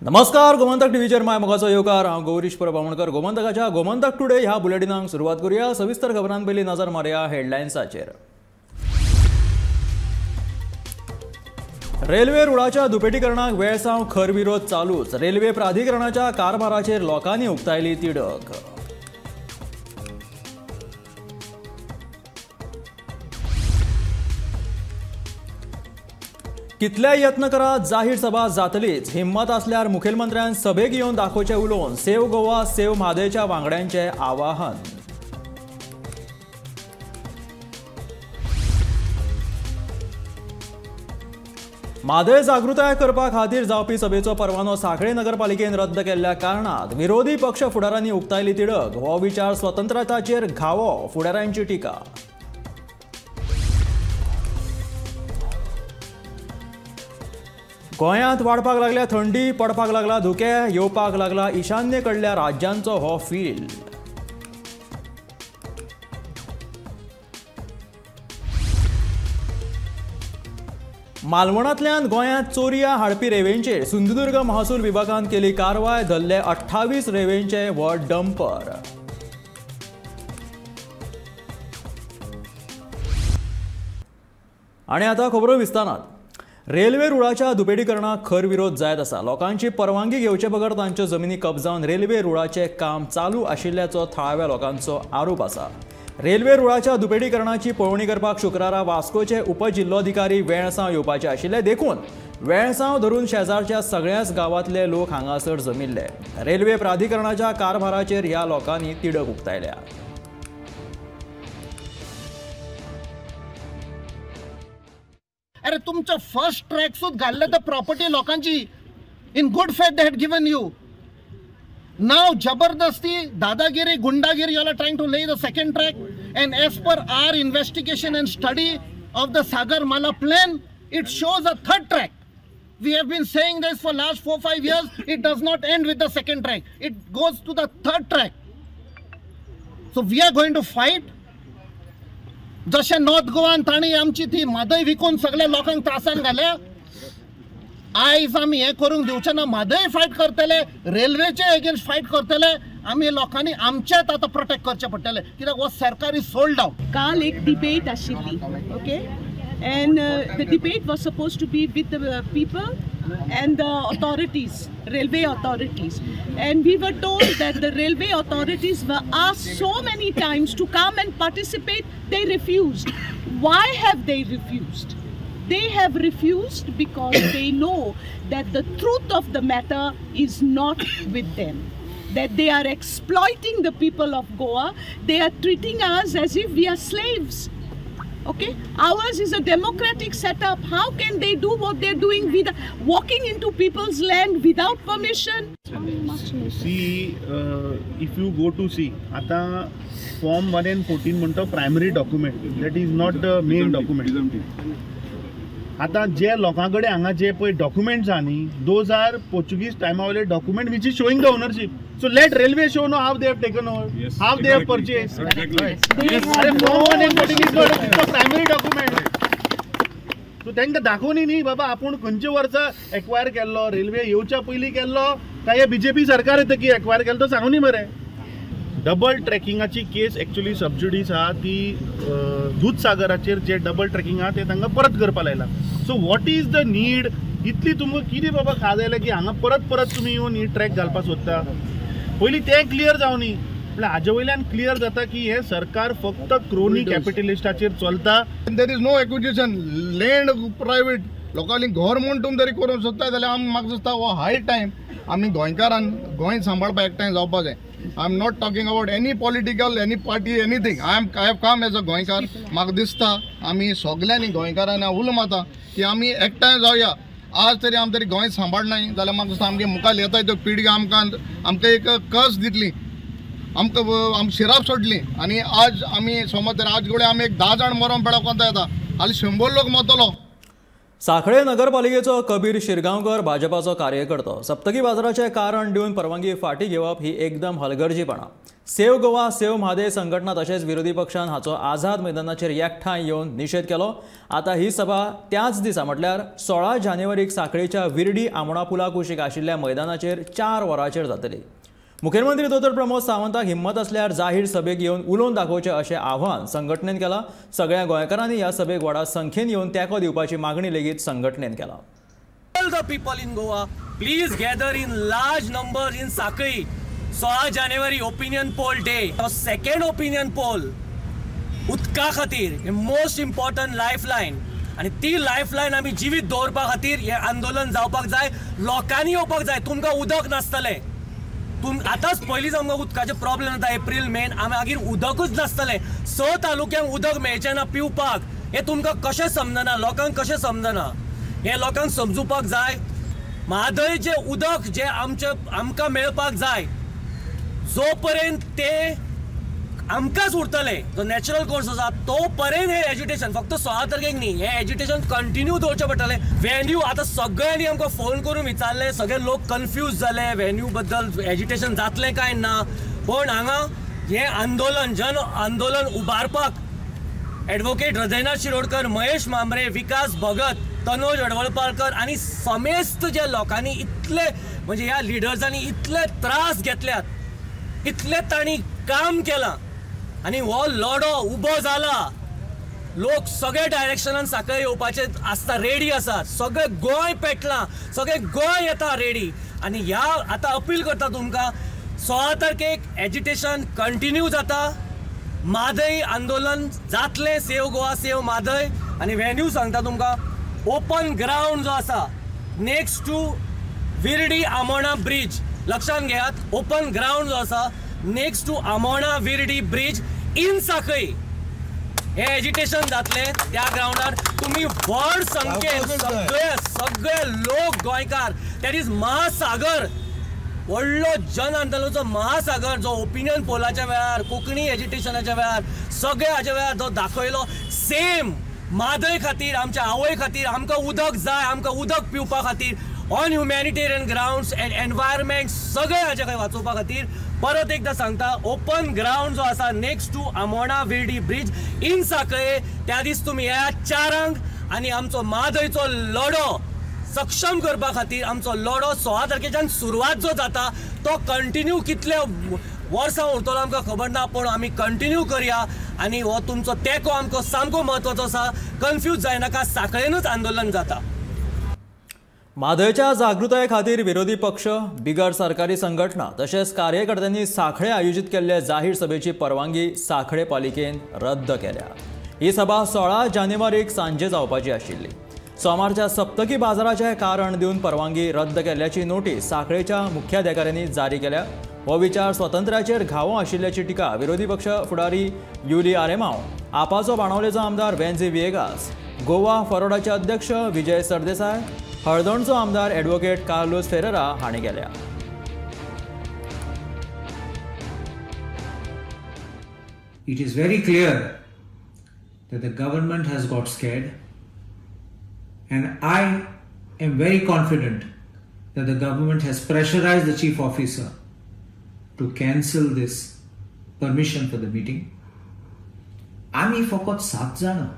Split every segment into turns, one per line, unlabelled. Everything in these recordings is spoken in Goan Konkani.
नमस्कार, गोमंतक टीव्हीचेर my मोगाचो येवकार. हांव गौरीश परब आमोणकर. गोमंतकाच्या गोमंतक टुडे ह्या बुलेटिनाक सुरवात करूया. सविस्तर खबरां पयलीं नजर मारया हेडलायन्साचेर. रेल्वे रुळाच्या दुपेटीकरणाक वेळसांव खर विरोध चालूच. रेल्वे प्राधिकरणाच्या कारभाराचेर लोकांनी उक्तायली तिडक. कितलेय यत्न करा, जाहीर सभा जातलीच. हिम्मत आसल्यार मुखेलमंत्र्यान सभेक येवन दाखोवचें उलोवन सेव गोवा सेव म्हादयच्या वांगड्यांचें आवाहन. म्हादय जागृताय करपा खातीर जावपी सभेचो परवानो सांखळे नगरपालिकेन रद्द केल्ल्या कारणान विरोधी पक्ष फुडारांनी उक्तायली तिडक. हो विचार स्वतंत्रताचेर घावो, फुडारांची टिका. गोंयांत वाडपाक लागल्या थंडी, पडपाक लागला धुके, येवपाक लागला ईशान्य कडल्या राज्यांचो हो फील. मालवणांतल्यान गोंयांत चोरया हाडपी रेवेंचेर सिंधुदुर्ग महसूल विभागान केली कारवाय. धरले 28 रेवेंचे व्हड डंपर. आनी आतां खबरो विस्तारान. रेल्वे रुळाच्या दुपेटीकरणाक खर विरोध जायत आसा. लोकांची परवानगी घेवचे बगर तांच्यो जमिनी कब्जावन रेल्वे रुळाचें काम चालू आशिल्ल्याचो थळाव्या लोकांचो आरोप आसा. रेल्वे रुळाच्या दुपेटीकरणाची पळोवणी करपाक शुक्रारा वास्कोचे उपजिल्लोधिकारी वेळसांव येवपाचे आशिल्ले. देखून वेळसांव धरून शेजारच्या सगळ्याच गांवांतले लोक हांगासर जमिल्ले. रेल्वे प्राधिकरणाच्या कारभाराचेर ह्या लोकांनी तिडक उक्तायल्या.
अरे तुमचं फर्स्ट ट्रॅक सुद्धा घातलं तर प्रॉपर्टी लोकांची in good faith they had given you. Now जबरदस्ती दादागिरी गुंडागिरी you are trying to lay the second track. And as per our investigation and study of the Sagarmala plan it shows a third track. We have been saying this for last 4-5 years. It does not end with the second track, it goes to the third track. So we are going to fight. जशें नॉर्थ गोवान तांणी आमची ती म्हादय विकून सगळ्या लोकांक त्रासान घाल्या, आयज आमी हें करूंक दिवचे ना. म्हादय फायट करतले, रेल्वेचे एगेन्स्ट फायट करतले. आमी लोकांनी आमचेच आतां प्रोटेक्ट करचें पडटलें, कित्याक हो सरकार is sold out.
काल एक डिबेट आशिल्ली, okay, and the debate was suppose to be with the people and the authorities, railway authorities. And we were told that the railway authorities were asked so many times to come and participate, they refused. Why have they refused? They have refused because they know that the truth of the matter is not with them, that they are exploiting the people of Goa. They are treating us as if we are slaves. Okay, ours is a democratic setup. How can they do what they're doing with walking into people's land without permission?
See, if you go to see, आता form 1 and 14 म्हणतो primary document, that is not the main document. आता जे लोकां कडेन हांगा जे पळय डॉक्युमेंट्स आहा न्ही, those are Portuguese टायमा वयले document which is showing the ownership. So let railway show no how they have taken over, yes, how they have purchased.
Exactly.
Yes. अरे form 1 and 14 is not a primary document. So तांकां दाखोवनी न्ही बाबा आपूण खंयच्या वर्सा एक्वायर केल्लो, रेल्वे येवच्या पयलीं केल्लो काय बीजेपी सरकार येतकीर एक्वायर केल्लो तो सांगूनी मरे. डबल ट्रॅकिंगाची केस एक्चुअली सबज्युडीस आहा ती दूधसागराचेर जे डबल ट्रॅकिंग आहा ते तांकां परत करपा लायला. So what is the need? इतली तुमकां कितें बाबा खाज आयल्या की हांगा परत परत तुमी येवन ही ट्रॅक घालपाक सोदता? पयलीं तें क्लियर जावनी. म्हणल्यार हाजे वयल्यान क्लियर जाता की हें सरकार फक्त क्रोनी कॅपिटलिस्टाचेर चलता.
There is no acquisition, land private. लोकांनी घर म्हूण तुमी तरी करूंक सोदता जाल्यार आमी म्हाका दिसता हो हाय टायम आमी गोंयकारान गोंय सांबाळपाक एकठांय जावपा जाय. I am not talking about any political, any party, anything. I have come as a गोंयकार. म्हाका दिसता आमी सगल्यांनी गोंयकारांनी उलो मारता की आमी एकठांय जावया. आज तरी आमी तरी गोंय सांबाळनाय जाल्यार म्हाका दिसता आमगे मुखार येता त्यो पिळगी आमकां आमकां एक कस दितली, आमकां आम शिराप सोडली. आनी आज आमी समज तर आज कडेन आमी एक 10 जाण मरोन पेडा कोता येता, हालीं 100 लोक मरतलो.
सांखळे नगरपालिकेचो कबीर शिरगांवकर भाजपाचो कार्यकर्तो. सप्तकी बाजाराचें कारण दिवन परवानगी फाटीं घेवप ही एकदम हलगर्जीपणा. सेव गोवा सेव म्हादय संघटना तशेंच विरोधी पक्षान हाचो आझाद मैदानाचेर एकठांय येवन निशेध केलो. आतां ही सभा त्याच दिसा म्हटल्यार 16 जानेवारीक सांखळेच्या विर्डी आमोणा पुला कुशीक आशिल्ल्या मैदानाचेर 4 वरांचेर जातली. मुखेलमंत्री दोतोर प्रमोद सावंताक हिम्मत असल्यार जाहीर सभेक येवन उलोवन दाखोवचें अशें आव्हान संघटनेन केलां. सगळ्या गोंयकारांनी ह्या सभेक व्हडा संख्येन येवन तेंको दिवपाची मागणी लेगीत संघटनेन केला.
All the people in Goa, please gather in large numbers in Sanquelim. 16 January opinion poll day. Second opinion poll उदका खातीर मोस्ट इम्पॉर्टंट लायफ लायन आनी ती लायफ लायन आमी जिवीत दवरपा खातीर हें आंदोलन जावपाक जाय. लोकांनी येवपाक जाय. तुमकां उदक नासतलें. आतांच पयलींच आमकां उदकाचे प्रॉब्लेम जाता. एप्रील मेन आमी मागीर उदकूच नासतलें. 6 तालुक्यांक उदक मेळचें ना पिवपाक. हें तुमकां कशें समजना? लोकांक कशें समजना? हें लोकांक समजुपाक जाय. म्हादयचें उदक जें आमचें आमकां मेळपाक जाय जो पर्यंत ते आमकांच उरतलें जो नॅचरल कोर्स आसा तो पर्यंत हें एज्युटेशन फक्त 16 तारखेक न्ही, हें एज्युटेशन कंटिन्यू दवरचें पडटलें. व्हेन्यू आतां सगळ्यांनी आमकां फोन करून विचारलें, सगळे लोक कन्फ्यूज जाले व्हेन्यू बद्दल, एज्युटेशन जातलें काय ना. पण हांगा हें आंदोलन जन आंदोलन उबारपाक एडवोकेट हृदयनाथ शिरोडकर, महेश मामरे, विकास भगत, तनोज अडवळपारकर आनी समेस्त जे लोकांनी इतले म्हणजे ह्या लिडर्सांनी इतले त्रास घेतल्यात, इतले तांणी काम केलां आनी हो लढो उबो जाला. लोक सगळे डायरेक्शनान सांखळे येवपाचे आसता, रेडी आसात. सगळे गोंय पेटलां, सगळे गोंय येता रेडी. आनी ह्या आतां अपील करता तुमकां, 16 तारखेक एजिटेशन कंटिन्यू जाता. म्हादय आंदोलन जातलें, सेव गोवा सेव म्हादय. आनी व्हेन्यू सांगता तुमकां, ओपन ग्रावंड जो आसा next to Virdi Amona bridge, लक्षात घेयात, ओपन ग्रावंड जो आसा next to Amona Virdi bridge in Sanquelim हे एजिटेशन जातलें. त्या ग्रावंडार तुमी व्हड संख्येन सगळे सगळे लोक गोंयकार, that is महासागर, व्हडलो जन आंदोलनाचो महासागर जो ओपिनियन पोलाच्या वेळार, कोंकणी एजिटेशनाच्या वेळार, सगळ्या हाच्या वेळार जो दाखयलो, सेम म्हादय खातीर, आमच्या आवय खातीर, आमकां उदक जाय, आमकां उदक पिवपा खातीर, on humanitarian grounds and environment सगळे हाचे खंय वाचोवपा खातीर परत एकदां सांगता, ओपन ग्रावंड जो आसा next to Amona Virdi bridge in Sanquelim, त्या दीस तुमी येयात 4 आनी आमचो म्हादयचो लढो सक्षम करपा खातीर, आमचो लढो 16 तारखेच्यान सुरवात जो जाता तो कंटिन्यू कितले वर्सां उरतलो आमकां खबर ना, पूण आमी कंटिन्यू करया. आनी हो तुमचो तेंको आमकां सामको म्हत्वाचो आसा. कन्फ्यूज जायनाका, सांखळेनूच आंदोलन जाता.
म्हादयच्या जागृताये खातीर विरोधी पक्ष, बिगर सरकारी संघटना तशेंच कार्यकर्त्यांनी सांखळे आयोजीत केल्ले जाहीर सभेची परवानगी सांखळे पालिकेन रद्द केल्या. ही सभा 16 जानेवारीक सांजे जावपाची आशिल्ली. सोमारच्या सप्तकी बाजाराचें कारण दिवन परवानगी रद्द केल्ल्याची नोटीस सांखळेच्या मुख्याधिकाऱ्यांनी जारी केल्या. हो विचार स्वातंत्र्याचेर घावो आशिल्ल्याची टिका विरोधी पक्ष फुडारी युली आरेमाव, आपाचो बाणावलेचो आमदार वेन्झी विएगास, गोवा फॉरवर्डाचे अध्यक्ष विजय सरदेसाय, हळदोणचो आमदार एडवोकेट कार्लोस फेरेरा हांणी केल्या.
It is very clear that the government has got scared, and I am very confident that the government has pressurized the chief officer to cancel this permission for the meeting. आमी फकत 7 जाणां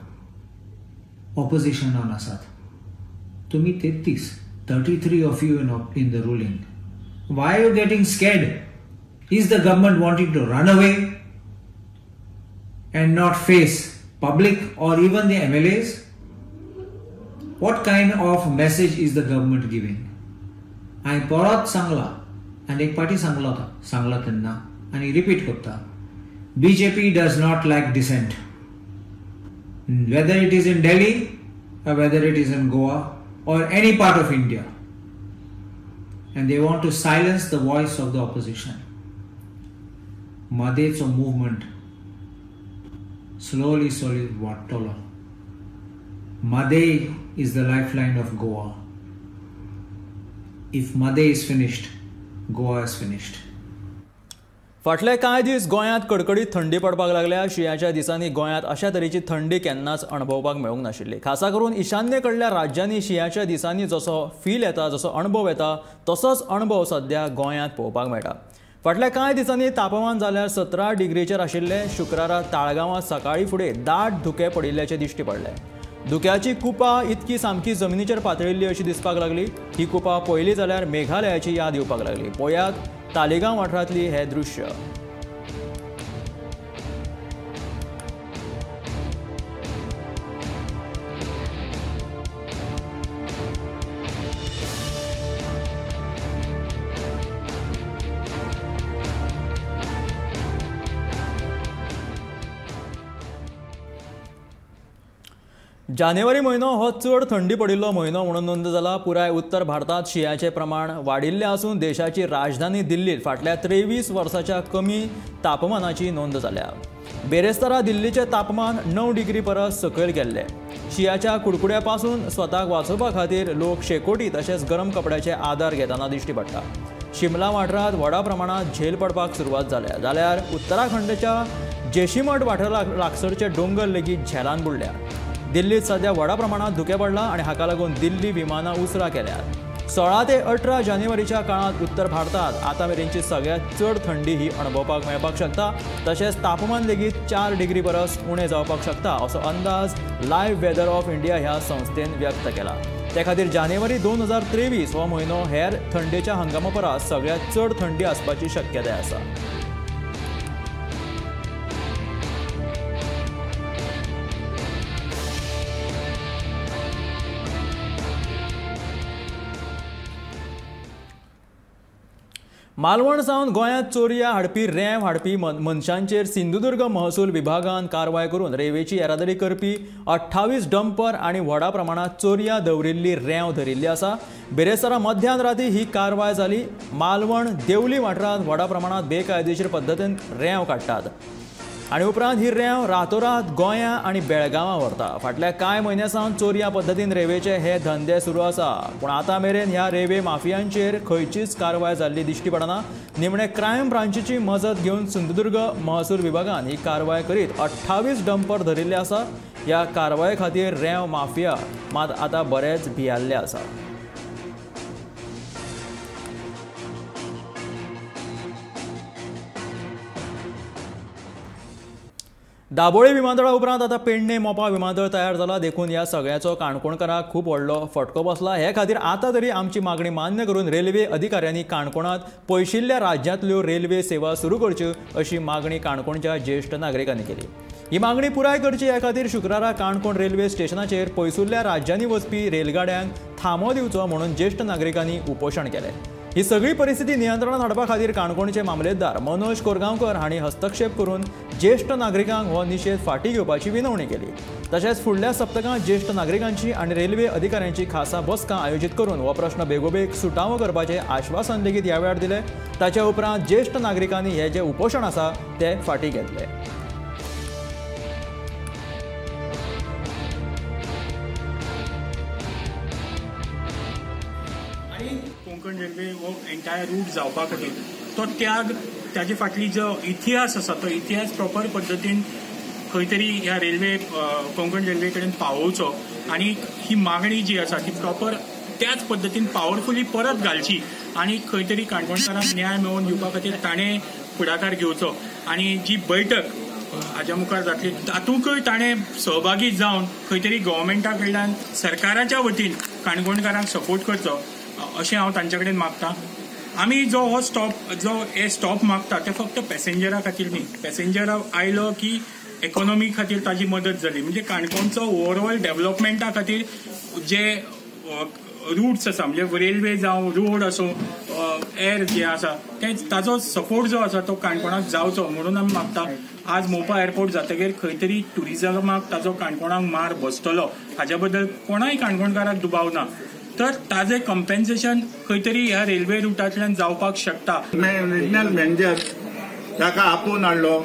ऑपोजिशनान आसात, तुम्ही 33, 33 of you in the ruling. Why are you getting scared? Is the government wanting to run away and not face public or even the MLAs? What kind of message is the government giving? हांवें परत सांगला आनी एक पाटी सांगलो आतां, सांगला तेन्ना आनी रिपीट करता, BJP does not like dissent, whether it is in Delhi or whether it is in Goa or any part of India, and they want to silence the voice of the opposition. Madecho movement slowly slowly वाडटलो. Mhadei is the lifeline of Goa. If Mhadei is finished, Goa is finished.
फाटले कांय दीस गोंयांत कडकडीत थंडी पडपाक लागल्या. शिंयाच्या दिसांनी गोंयांत अशा तरेची थंडी केन्नाच अणभवपाक मेळूंक नाशिल्ली. खासा करून ईशान्य कडल्या राज्यांनी शिंयाच्या दिसांनी जसो फील येता, जसो अणभव येता, तसोच अणभव सध्या गोंयांत पळोवपाक मेळटा. फाटल्या कांय दिसांनी तापमान जाल्यार 17 डिग्रीचेर आशिल्लें. शुक्रारा ताळगांवां सकाळीं फुडें दाट धुकें पडिल्ल्याचें दिश्टी पडलें. धुक्याची कुपां इतकी सामकी जमनीचेर पातळिल्ली अशी दिसपाक लागली. ही कुपां पळयली जाल्यार मेघालयाची याद येवपाक लागली. पळयात तालिगांव वाठारांतली हे दृश्य. जानेवारी म्हयनो हो चड थंडी पडिल्लो म्हयनो म्हणून नोंद जाला. पुराय उत्तर भारतांत शिंयाचें प्रमाण वाडिल्लें आसून देशाची राजधानी दिल्लीत फाटल्या 23 वर्साच्या कमी तापमानाची नोंद जाल्या. बेरेस्तारा दिल्लीचें तापमान 9 डिग्री परस सकयल गेल्लें. शिंयाच्या कुडकुड्या पासून स्वताक वाचोवपा खातीर लोक शेकोटी तशेंच गरम कपड्याचे आदार घेतना दिश्टी पडटा. शिमला वाठारांत व्हडा प्रमाणांत झेल पडपाक सुरवात जाल्या, जाल्यार उत्तराखंडच्या जेशीमठ वाठारा लागसरचे दोंगर लेगीत झेलान बुडल्या. दिल्लीत सध्या व्हडा प्रमाणात धुकें पडलां आनी हाका लागून दिल्ली विमानां उसरां केल्यात. 16 ते 18 जानेवारीच्या काळांत उत्तर भारतांत आतां मेरेनची सगळ्यांत चड थंडी ही अणभवपाक मेळपाक शकता. तशेंच तापमान लेगीत 4 डिग्री परस उणें जावपाक शकता असो अंदाज लायव्ह वेदर ऑफ इंडिया ह्या संस्थेन व्यक्त केला. ते खातीर जानेवारी 2023 हो म्हयनो हेर थंडेच्या हंगामा परस सगळ्यांत चड थंडी आसपाची शक्यताय आसा. मालवण सावन गोंयांत चोरया हाडपी रेंव हाडपी मनशांचेर सिंधुदुर्ग महसूल विभागान कारवाय करून रेंवेची येरादारी करपी 28 डंपर आनी व्हडा प्रमाणांत चोरया दवरिल्ली रेंव धरिल्ली आसा. बिरेस्तारा मध्यान राती ही कारवाय जाली. मालवण देवली वाठारांत व्हडा प्रमाणांत बेकायदेशीर पद्दतीन रेंव काडटात आनी उपरांत ही रेंव रातोरात गोंया आनी बेळगांवां व्हरता. फाटल्या कांय म्हयन्यां सावन चोरया पद्दतीन रेंवेचे हे धंदे सुरू आसा, पूण आतां मेरेन ह्या रेंवे माफियांचेर खंयचीच कारवाय जाल्ली दिश्टी पडना. निमणे क्रायम ब्रांचीची मजत घेवन सिंधुदुर्ग महसूल विभागान ही कारवाय करीत 28 डंपर धरिल्ले आसा. ह्या कारवाये खातीर रेंव माफिया मात आतां बरेच भियाल्ले आसा. दाबोळी विमानतळा उपरांत आतां पेडणे मोपा विमानतळ तयार जाला, देखून ह्या सगळ्याचो काणकोणकारांक खूब व्हडलो फटको बसला. हे खातीर आतां तरी आमची मागणी मान्य करून रेल्वे अधिकाऱ्यांनी काणकोणांत पयशिल्ल्या राज्यांतल्यो रेल्वे सेवा सुरू करच्यो अशी मागणी काणकोणच्या ज्येश्ठ नागरिकांनी केली. ही मागणी पुराय करची हे खातीर शुक्रारा काणकोण रेल्वे स्टेशनाचेर पयसुल्ल्या राज्यांनी वचपी रेलगाड्यांक थांबो दिवचो म्हणून ज्येश्ठ नागरिकांनी उपोशण केलें. ही सगळी परिस्थिती नियंत्रणात हाडपा खातीर काणकोणचे मामलेदार मनोज कोरगांवकर हांणी हस्तक्षेप करून ज्येश्ठ नागरिकांक हो निशेध फाटीं घेवपाची विनवणी केली. तशेंच फुडल्या सप्तकांत ज्येश्ठ नागरिकांची आनी रेल्वे अधिकाऱ्यांची खासा बसका आयोजीत करून हो प्रश्न बेगोबेग सुटावो करपाचें आश्वासन लेगीत ह्या वेळार दिलें. ताच्या उपरांत ज्येश्ठ नागरिकांनी हे जें उपोशण आसा तें फाटीं घेतलें.
कोंकण रेल्वे हो एंटायर रूट जावपा खातीर तो त्याग, ताजे फाटली जो इतिहास आसा तो इतिहास प्रॉपर पद्दतीन खंय तरी ह्या रेल्वे कोंकण रेल्वे कडेन पावोवचो आनी ही मागणी जी आसा ती प्रॉपर त्याच पद्दतीन पावरफुली परत घालची आनी खंय तरी काणकोणकारांक न्याय मेळोवन दिवपा खातीर ताणें फुडाकार घेवचो आनी जी बैठक हाज्या मुखार जातली तातूंकय ताणें सहभागी जावन खंय तरी गव्हर्मेंटा कडल्यान सरकाराच्या वतीन काणकोणकारांक सपोर्ट करचो अशें हांव तांचे कडेन मागता. आमी जो हो स्टॉप जो हे स्टॉप मागता ते फक्त पॅसेंजरा खातीर न्ही, पॅसेंजर आयलो की इकॉनॉमी खातीर ताजी मदत जाली, म्हणजे काणकोणचो ओवरऑल डेव्हलपमेंटा खातीर जे रूट्स आसा म्हणजे रेल्वे जावं रोड आसूं एर जे आसा ते ताजो सपोर्ट जो आसा तो काणकोणाक जावचो म्हणून आमी मागता. आज मोपा एअरपोर्ट जातकीर खंय तरी ट्युरिजमाक ताजो काणकोणाक मार बसतलो हाज्या बद्दल कोणाय काणकोणकाराक दुबाव ना, तर ताजे कम्पेन्सेशन खंय तरी ह्या रेल्वे रुटांतल्यान जावपाक शकता.
रिजनल मॅनेजर ताका आपोवन हाडलो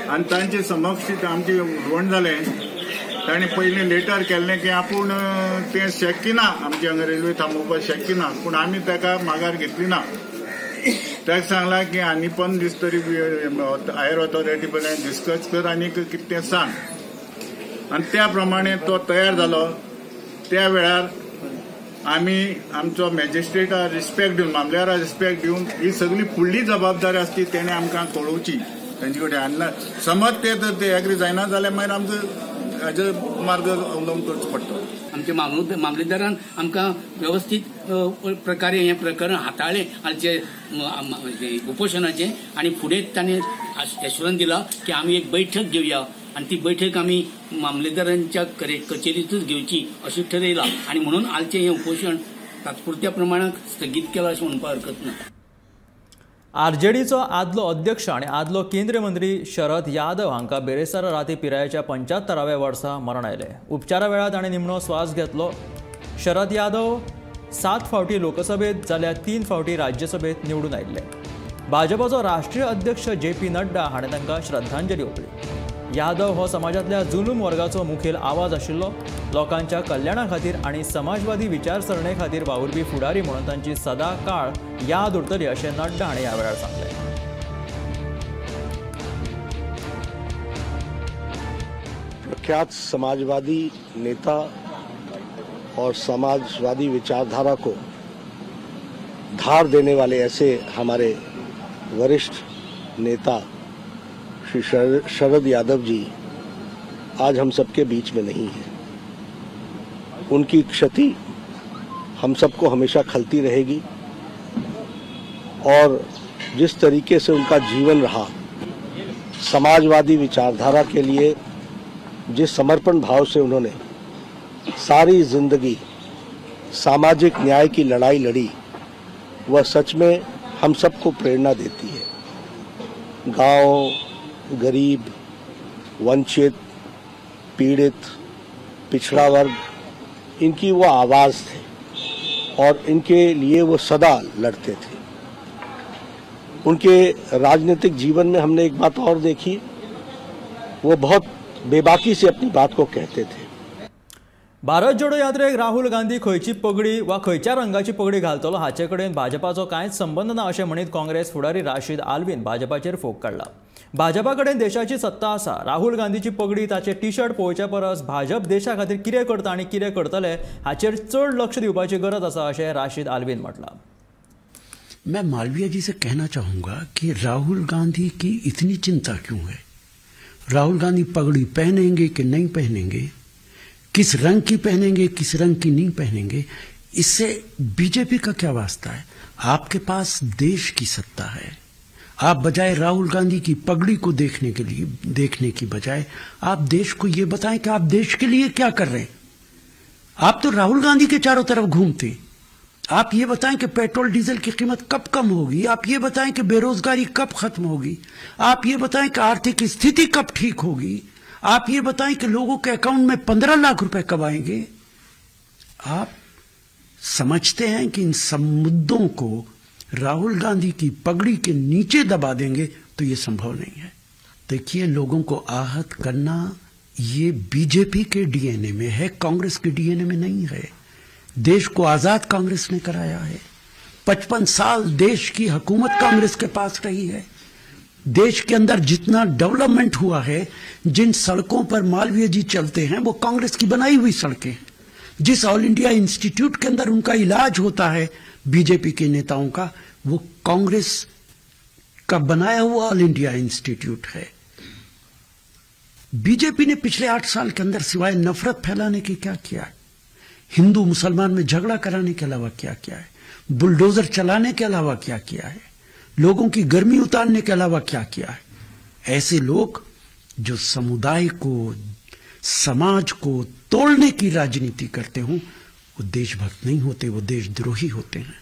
आनी तांचे समक्ष आमचें उलोवण जालें. ताणें पयलीं लेटर केल्लें की आपूण तें शक्य ना, आमचे हांगा रेल्वे थांबोवपाक शक्य ना, पूण आमी ताका माघार घेतली ना. ताका सांगलां की आनी 15 दीस तरी हायर ऑथॉरिटी कडेन डिस्कस कर आनी कितें तें सांग. आनी त्या प्रमाणे तो तयार जालो. त्या वेळार आमी आमचो मॅजिस्ट्रेटा रिस्पेक्ट दिवन, मामलेदारा रिस्पेक्ट दिवन ही सगळी फुडली जबाबदारी आसती तेणें आमकां कळोवची तेंचे कडेन. आनी समज ते जर ते एग्री जायना जाल्यार मागीर आमचो हाजो मार्ग अवलंब करचो पडटलो.
आमच्या मामलेदारान आमकां वेवस्थीत प्रकारे हें प्रकरण हाताळ्ळें आमचे उपोशणाचें आनी फुडें ताणें एश्युरन्स दिला की आमी एक बैठक घेवया आनी ती बैठक आमी मामलेदारांच्या कचेरीतूच घेवची अशें ठरयलां आनी म्हणून आजचें हें उपोशण तात्पुरत्या प्रमाणात स्थगीत केलां अशें म्हणपाक हरकत ना.
आरजेडीचो आदलो अध्यक्ष आनी आदलो केंद्रीय मंत्री शरद यादव हांकां बेरेस्तारा राती पिरायेच्या 75व्या वर्सा मरण आयलें. उपचारा वेळार ताणें निमणो स्वास घेतलो. शरद यादव 7 फावटी लोकसभेत जाल्यार 3 फावटी राज्यसभेत निवडून आयिल्ले. भाजपाचो राष्ट्रीय अध्यक्ष जे.पी. नड्डा हाणें तांकां श्रद्धांजली ओंपली. यादव हो समाजांतल्या जुलूम वर्गाचो मुखेल आवाज आशिल्लो. लोकांच्या कल्याणा खातीर आनी समाजवादी विचारसरणे खातीर वावुरपी फुडारी म्हणून तांची सदा काळ याद उरतली अशें नड्डा हाणें ह्या वेळार सांगलें.
प्रख्यात समाजवादी नेता और समाजवादी विचारधारा को धार देने वाले ऐसे हमारे वरिष्ठ नेता श्री शरद यादव जी आज हम सबके बीच में नहीं हैं। उनकी क्षति हम सबको हमेशा खलती रहेगी और जिस तरीके से उनका जीवन रहा, समाजवादी विचारधारा के लिए जिस समर्पण भाव से उन्होंने सारी जिंदगी सामाजिक न्याय की लड़ाई लड़ी, वह सच में हम सबको प्रेरणा देती है। गांव, गरीब, वंचित, पीड़ित, पिछड़ा वर्ग, इनकी वो आवाज़ थे और इनके लिए वो सदा लड़ते थे। उनके राजनीतिक जीवन में हमने एक बात और देखी, वो बहुत बेबाकी से अपनी बात को कहते थे।
भारत जोडो यात्रेक राहुल गांधी खंयची पगडी वा खंयच्या रंगाची पगडी घालतलो हाचे कडेन भाजपाचो कांयच संबंद ना अशें म्हणीत काँग्रेस फुडारी राशीद आल्वीन भाजपाचेर फोग काडला. भाजपा कडेन देशाची सत्ता आसा. राहुल गांधीची पगडी ताचे टी शर्ट पळोवच्या परस भाजप देशा खातीर कितें करता आनी कितें करतले हाचेर चड लक्ष दिवपाची गरज आसा अशें राशीद आल्वीन म्हटलां.
मैं मालवीय जी से कहना चाहूँगा कि राहुल गांधी की इतनी चिंता क्यों है? राहुल गांधी पगड़ी पहनेंगे कि नहीं पहनेंगे, किस रंग की पहनेंगे, किस रंग की नहीं पहनेंगे, इससे बीजेपी का क्या वास्ता है? आपके पास देश की सत्ता है। आप बजाय राहुल गांधी की पगड़ी को देखने की बजाय आप देश को ये बताएं कि आप देश के लिए क्या कर रहे हैं। आप तो राहुल गांधी के चारों तरफ घूमते। आप ये बताएं कि पेट्रोल डीजल की कीमत कब कम होगी, आप ये बताएं कि बेरोजगारी कब खत्म होगी, आप ये बताएं कि आर्थिक स्थिति कब ठीक होगी, आप ये बताएं कि लोगों के अकाउंट में 15 लाख रुपए कब आएंगे। आप समझते हैं कि इन सब मुद्दों को राहुल गांधी की पगड़ी के नीचे दबा देंगे तो ये संभव नहीं है। देखिए, लोगों को आहत करना ये बीजेपी के डीएनए में है, कांग्रेस के डीएनए में नहीं है। देश को आजाद कांग्रेस ने कराया है। 55 साल देश की हुकूमत कांग्रेस के पास रही है। देश के अंदर जितना डेवलपमेंट हुआ है, जिन सड़कों पर मालवीय जी चलते हैं वो कांग्रेस की बनाई हुई सड़कें हैं। जिस ऑल इंडिया इंस्टीट्यूट के अंदर उनका इलाज होता है बीजेपी के नेताओं का, वो कांग्रेस का बनाया हुआ ऑल इंडिया इंस्टीट्यूट है। बीजेपी ने पिछले 8 साल के अंदर सिवाय नफरत फैलाने के क्या किया है? हिंदू मुसलमान में झगड़ा कराने के अलावा क्या किया है? बुलडोजर चलाने के अलावा क्या किया है? लोगों की गर्मी उतारने के अलावा क्या किया है? ऐसे लोग जो समुदाय को, समाज को तोड़ने की राजनीति करते हों, वो देशभक्त नहीं होते, वो देशद्रोही होते हैं।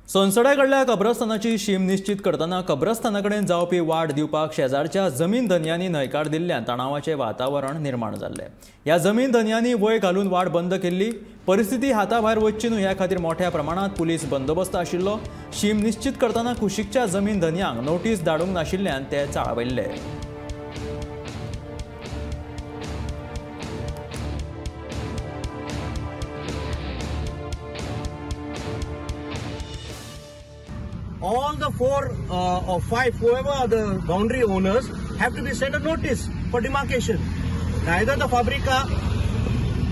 सोनसड्या कडल्या कब्रस्तानाची शीम निश्चित करतना कब्रस्ताना कडेन जावपी वाट दिवपाक शेजारच्या जमीन धनयांनी न्हयकार दिल्ल्यान तणावाचें वातावरण निर्माण जाल्लें। ह्या जमीन धनयांनी वय घालून वाट बंद केल्ली। परिस्थिती हाता भायर वचची न्हय ह्या खातीर मोठ्या प्रमाणांत पुलीस बंदोबस्त आशिल्लो। शीम निश्चित करतना कुशीकच्या जमीन धनयांक नोटीस धाडूंक नाशिल्ल्यान ते चाळवल्ले।
All the 4 or 5, whoever are the boundary owners, have to be sent a notice for demarcation. Neither the Fabrica,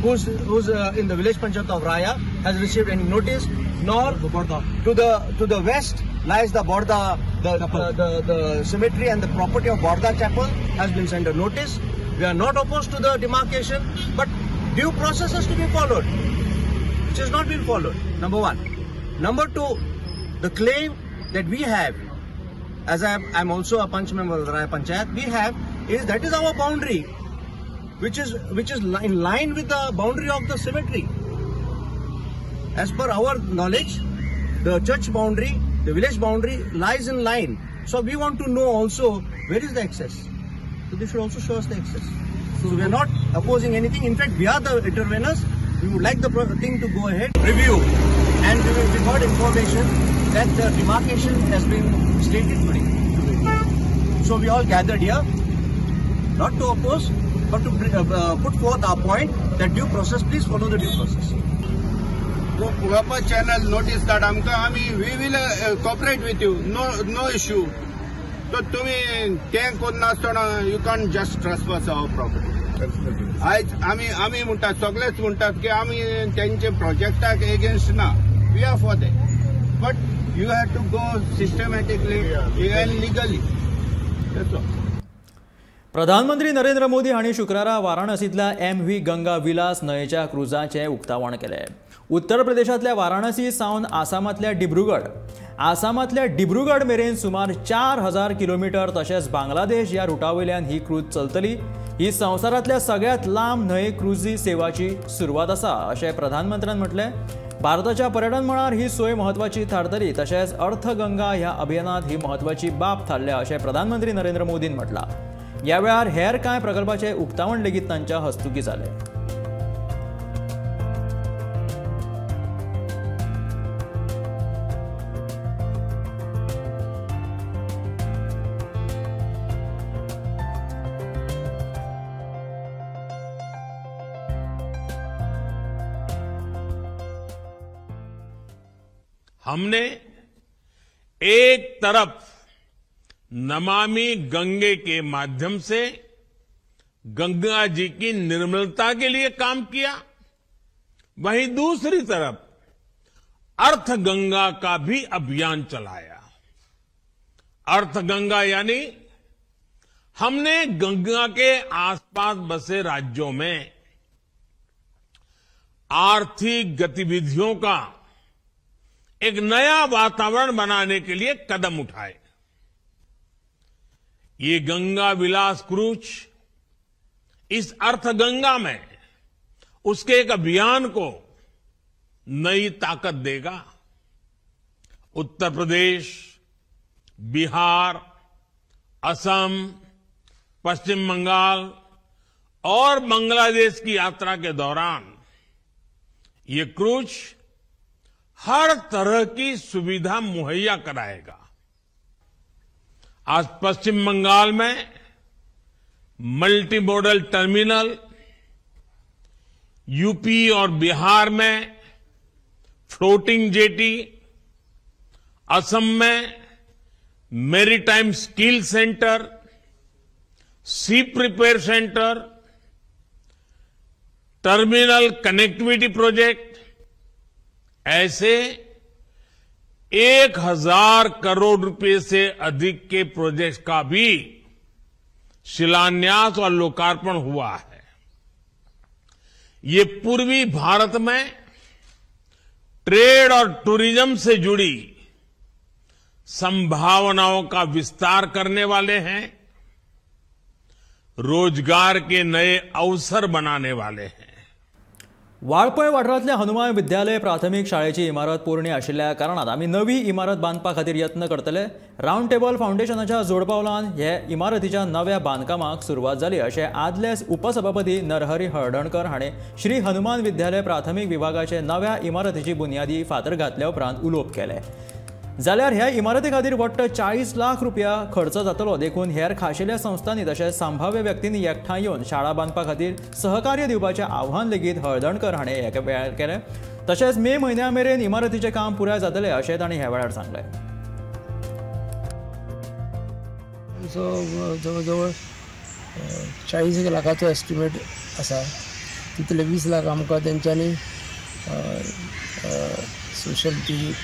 who's in the village panchayat of Raya, has received any notice, nor to the west lies the Borda, the cemetery and the property of Borda Chapel has been sent a notice. We are not opposed to the demarcation, but due process has to be followed, which has not been followed, number one. Number two, the claim that we have, as I'm also a panch member of the Raya Panchayat, we have is that is our boundary, which is in line with the boundary of the cemetery. As per our knowledge, the church boundary, the village boundary lies in line. So we want to know also where is the access. So they should also show us the access. So we are not opposing anything. In fact, we are the interveners. We would like the thing to go ahead. Review. And we got information that the demarcation has been stated today. So we all gathered here, not to oppose, but to put forth our point that due process, please follow the due process.
Proper channel notice that आमकां we will cooperate with you, no issue. So तुम्ही तें करनासतना you can't just trespass our property. आयज आमी आमी म्हणटात, सगळेच म्हणटात की आमी तेंचे प्रोजेक्टाक एगेन्स्ट ना, we are for that, but you have to go systematically and legally.
प्रधानमंत्री नरेंद्र मोदी हांणी शुक्रारा वाराणसींतल्या एम व्ही गंगा विलास न्हंयेच्या क्रुजाचें उक्तावण केलें. उत्तर प्रदेशांतल्या वाराणसी सावन आसामांतल्या डिब्रुगड मेरेन सुमार 4000 किलोमिटर तशेंच बांगलादेश ह्या रुटा वयल्यान ही क्रूज चलतली. ही संवसारांतल्या सगळ्यांत लांब न्हंय क्रुजी सेवाची सुरवात आसा अशें प्रधानमंत्र्यान म्हटलें. भारताच्या पर्यटन मळार ही सोय म्हत्वाची थारतली तशेंच अर्थगंगा ह्या अभियानात ही म्हत्वाची बाब थारल्या अशें प्रधानमंत्री नरेंद्र मोदीन म्हटलां. ह्या वेळार हेर कांय प्रकल्पाचें उक्तावण लेगीत तांच्या हस्तुकीं जालें.
हमने एक तरफ नमामि गंगे के माध्यम से गंगा जी की निर्मलता के लिए काम किया, वहीं दूसरी तरफ अर्थ गंगा का भी अभियान चलाया। अर्थ गंगा यानी हमने गंगा के आसपास बसे राज्यों में आर्थिक गतिविधियों का एक नया वातावरण बनाने के लिए कदम उठाए। ये गंगा विलास क्रूज इस अर्थ गंगा में उसके एक अभियान को नई ताकत देगा। उत्तर प्रदेश, बिहार, असम, पश्चिम बंगाल और बांग्लादेश की यात्रा के दौरान ये क्रूज हर तरह की सुविधा मुहैया कराएगा। आज पश्चिम बंगाल में मल्टी मॉडल टर्मिनल, यूपी और बिहार में फ्लोटिंग जेटी, असम में maritime skill centre, ship repair centre, terminal connectivity project, ऐसे 1000 करोड़ रुपए से अधिक के प्रोजेक्ट का भी शिलान्यास और लोकार्पण हुआ है। ये पूर्वी भारत में ट्रेड और टूरिज्म से जुड़ी संभावनाओं का विस्तार करने वाले हैं, रोजगार के नए अवसर बनाने वाले हैं।
वाळपय वाठारांतल्या हनुमान विद्यालय प्राथमीक शाळेची इमारत पोरणी आशिल्ल्या कारणान आमी नवी इमारत बांदपा खातीर यत्न करतले. रावंड टेबल फावंडेशनाच्या जोडपावलान हे इमारतीच्या नव्या बांदकामाक सुरवात जाली अशें आदले उपसभापती नरहरी हळदणकर हाणें श्री हनुमान विद्यालय प्राथमीक विभागाचे नव्या इमारतीची बुन्यादी फातर घातल्या उपरांत उलोवप केलें. जाल्यार ह्या इमारती खातीर वट्ट 40 लाख रुपया खर्च जातलो, देखून हेर खाशेल्या संस्थांनी तशेंच संभाव्य व्यक्तींनी एकठांय येवन शाळा बांदपा खातीर सहकार्य दिवपाचें आव्हान लेगीत हळदणकर हाणें ह्या वेळार केलें. तशेंच मे म्हयन्या मेरेन इमारतीचें काम पुराय जातलें अशें तांणी ह्या वेळार सांगलें.
आमचो जवळ जवळ 40 लाखाचो एस्टिमेट आसा. तितले 20 लाख आमकां तेंच्यांनी सोशल ती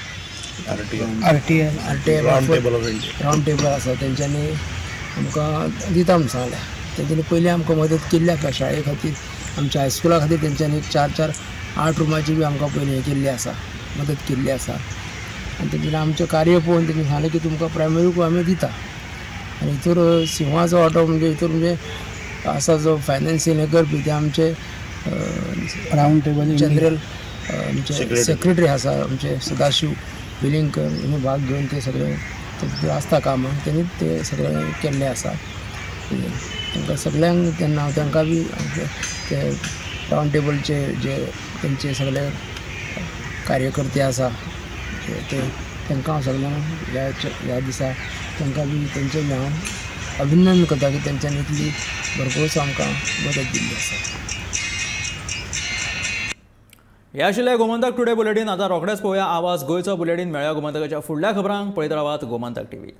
RTI round टेबल आसा तेंच्यांनी आमकां दिता म्हूण सांगलें. तेंच्यांनी पयलीं आमकां मदत केल्ली आसा शाळे खातीर, आमच्या हायस्कुला खातीर तेंच्यांनी 4 4 8 रुमाची बी आमकां पयलीं हें केल्ली आसा, मदत केल्ली आसा. आनी तेंच्यांनी आमचें कार्य पळोवन तेंच्यांनी सांगलें की तुमकां प्रायमरीकूय आमी दिता. आनी हितूर सिंहाचो वांटो म्हणजे हितूर म्हणजे आसा जो फायनान्सींग हें करपी ते आमचे
रावंड टेबल
जनरल आमचे सेक्रेटरी आसा आमचे सदाशिव वेलिंगकर, हेणी भाग घेवन ते सगळे तितून आसता कामां तेणी ते सगळें केल्लें आसा. तांकां सगळ्यांक तेन्ना हांव तांकां बी ते रावंड टेबलचे जे तेंचे सगळे कार्यकर्ते आसा ते तांकां हांव सगळ्यांक ह्या दिसा तांकां बी तेंचें बी हांव अभिनंदन करता की तेंच्यांनी इतली भरपूर आमकां मदत दिल्ली आसा.
हे आशिल्लें गोमंतक टुडे बुलेटीन. आतां रोखडेंच पळोवया आवाज गोंयचो बुलेटीन. मेळया गोमंतकाच्या फुडल्या खबरांक. पळयत रावात गोमंतक टीव्ही.